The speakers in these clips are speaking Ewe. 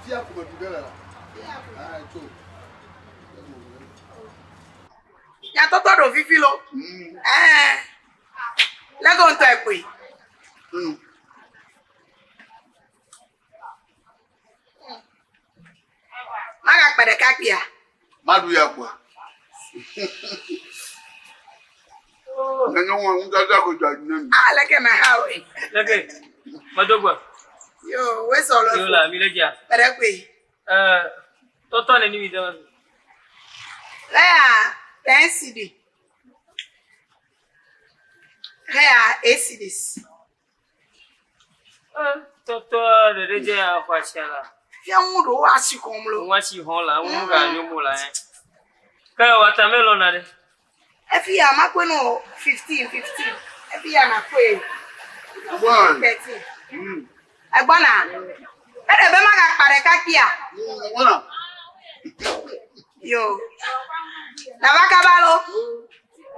Fia ko meɖu ge le la. Ah, tso. Nyatɔtɔ ɖo vivi lo. Ɛɛ. Lege ŋutɔ ekpoe. Magakpe ɖeka kpia. Maɖu ya kpoa. Nyɔnua ŋudada ko dzɔ dzi na mi. Ah, leke na ha we. Leke. Madogbe. Yo, we sɔ lo. Yo la mi le dzia. Kpe kpoe. Eh, tɔtɔ ne ni mi dama. Lea, 10 cedi. Lea, 8 cedis. Eh, tɔtɔ ɖeɖe dze axɔ asia la. Fia ŋu ɖo wo asi xɔm lo. Ŋu asi xɔm la, ŋu ga nyo mo la. Ke watermelon na ɖe. Efi ya makɔe no 15 15. Efi ya nakɔe One. 13. Egbɔna. Eɖe be magakpa ɖeka kpia. Wana. Yo. Nava kaba lo.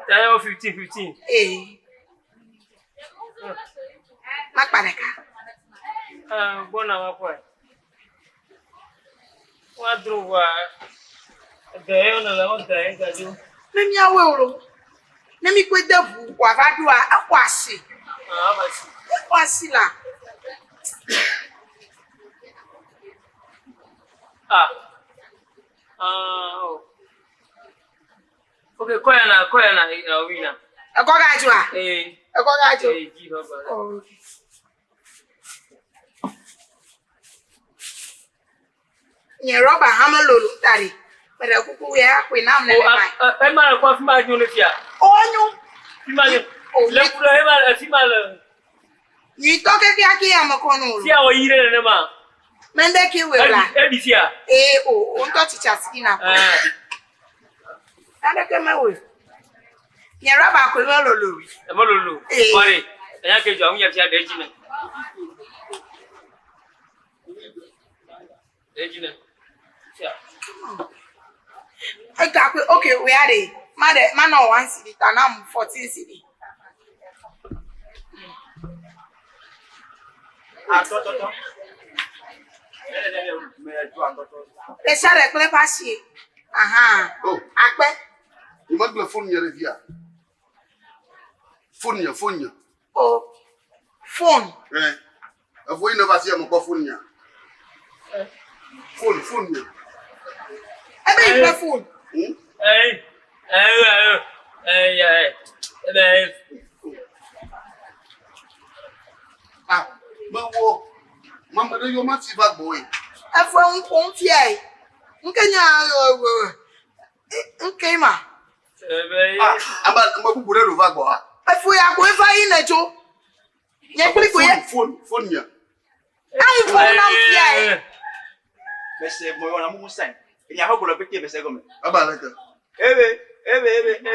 Tayo 15 15. Ee. Makpa ɖeka. Eh, gbɔna makɔe. Woadro ʋua. Ede ye wonɔ le wode ye gadzo. Ne míawoe o lo. Ne míkɔe de ʋu wòava ɖoa, exɔ asi. Ah, ava si. Exɔ asi la. Ah. Ah, oh. Ok, kɔya na, kɔya na, eh, wina. Ekɔ gadzoa? Eh, Ekɔ gadzo. eh, dzi hɔ gba. Oh. Nye rɔba hã melolo ta ɖi. Meɖe kuku ya ƒoe nam O, nene ma. a, ema le kɔ afi ma nyo ne fia. O nyo. Fi ma nyo. O, Le ku ɖe ema le fi ma le. Nyuitɔ kekeake ame kɔ no o. Fia wɔ yi ɖe nenema. Mende ke wɔ la. Eɖi eɖi fia. Ee o, o ŋutɔ tsitsi asi ɖi na kɔ. Eh, Naneke mewɔe. Nye rɔba koe melolo. eme lolo. Eh. Kɔre. Enya ke dzɔ ŋu fia ɖe edzi ne. Ɖe edzi ne. Fia. Ega koe, okay, wea ɖe. Ma ɖe, ma nɔ one cedi ta nam 14 cedi. Ah, tɔtɔtɔ. Ɖe sia ɖe kple eƒe asie. Aha. Oh, Akpe. nyemegblẽ fone nye ɖe fia. Fone nye, fone nye. O. Phone. Eh. Evo yi ne va fia mekpɔ fone nyea. Fone, fone nye. Ebe yi ƒe phone. Eh, eh, eh, eh, eh, eh. Ah, mewɔ. Mame ɖe yɔ ma fi va gbɔe. Efe ŋu ƒom fiae. Nke nya nke ma. Ebe Ah, ame ame bubu ɖe ɖo va gbɔa. Efo ya koe va yi ne tso. Nye kpli koe. Fone, fone, fone nye. Eŋu ƒom nam fiae. Mese mɔ yɔ na mumu sign. Enya xɔ gblɔ pete mese gɔme. Eba leke. Ebe, ebe, ebe, ebe.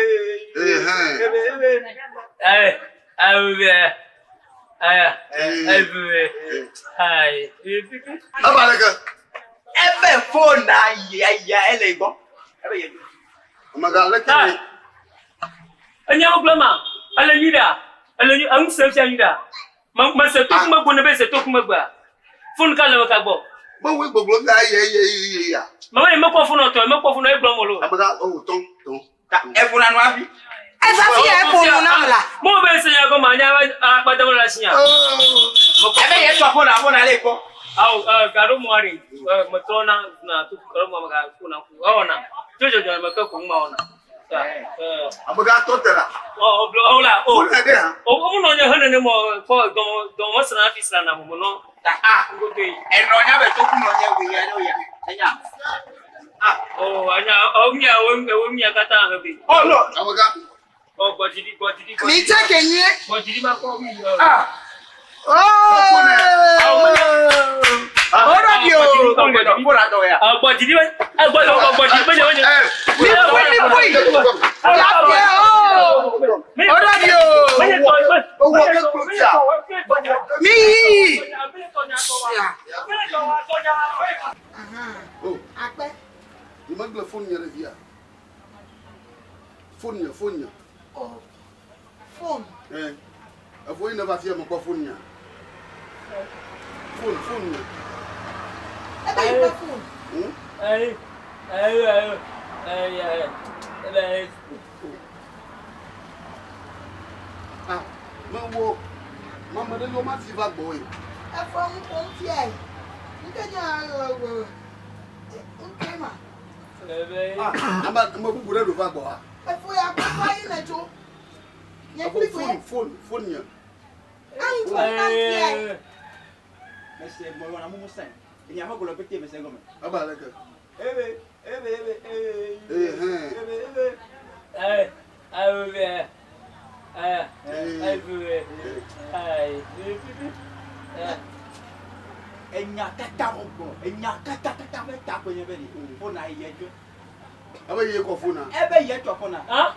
Eh, hɛn. Ebe, ebe. Eh, eh, eh, Eh. eh, eh, eh. Eba leke. Ebe phone na ya ya ele gbɔ. Ebe ye. Amegã leke. Ah. ne. Enya wo gblɔ ma, ele nyui ɖa, ele nyui, eŋu sem fia nyui ɖa. Me me se toku megbe ne be se toku megbea. Fone ka le me ka gbɔ. Mewoe gbɔgblɔ fia eye eye eye ya. Me be mekpɔ fone tɔ, mekpɔ fone egblɔ mo lo. Amegã, oh, tɔn, tɔn. Ta eƒo na nu hafi. Eva fia eƒo nu nam la. Mo be se nya gɔme anya akpadam le asinya. Oh. Ebe ye tɔ phone na phone na le gbɔ. Awo, eh, gaɖo mo ari, eh, metrɔ na na to gaɖo mo ga ko na ku. Ewɔna. Jojojo me ke ko ŋuma wɔna. Ta, eh, Amegã tɔ te la. o o o la o. Fone ɖe hã. O o nɔ nye hene ne mo kpɔ dɔmɔ dɔmɔ sra fi sra na mo mo nɔ. Ta ah. Ngodo yi. Enɔ nya be toku nɔ nye wi ya ne ya. Enya. Ah. O anya o mia o o mia kata he be. Oh no. Amegã. O gbɔdzidi gbɔdzidi Mi tse ke nyuie. gbɔdzidi ma kɔ mi. Ah. Oh. Oɖo ɖi o. Phone le dɔ, phone na dɔ ya. Gbɔdzidi gbɔdzidi gbɔdzidi menye menye. Eh. Mi ƒoe mi ƒoe. Ya fia o. Oɖo ɖi o. Menye tɔ Ewɔ ke kplo fia. Mi yi. Ya. Oh, Akpe. nyemegblẽ fone nye ɖe fia. Fone nye, fone nye. O. Phone. Eh. Evo yi ne va fia mekpɔ fone nyea. Fone, fone nye. Ebe yi ƒe phone. Ayi, ayi, ayi, ayi, ayi, ayi. Ah, mewo, mame ɖe yɔ mati va gbɔwòe. Efɔ nu ƒom fiae. Ŋke nye ewɔ ŋke ma. Ah, ame ame bubu ɖe ɖo va gbɔwa. Efo ya kpakpa yi ne tso. Nye Efo kpli koe. phone, phone, phone nye. Anu ƒom nam fiae. Mese gbɔ na mumu sɛn. Enya ƒe gblɔ pete mese gɔme. Ebe aleke? Ebe ebe ebe ebe. Ehɛn. Ebe ebe. Ayi, ayi, ayi, ayi, ayi, ayi. Enya kata mo gbɔ. Enya kata kata ƒe ta koe nye be ni. Fona yi edzɔ. Ebe ye kɔ phone na. Ebe yi etsɔ fona. Ah?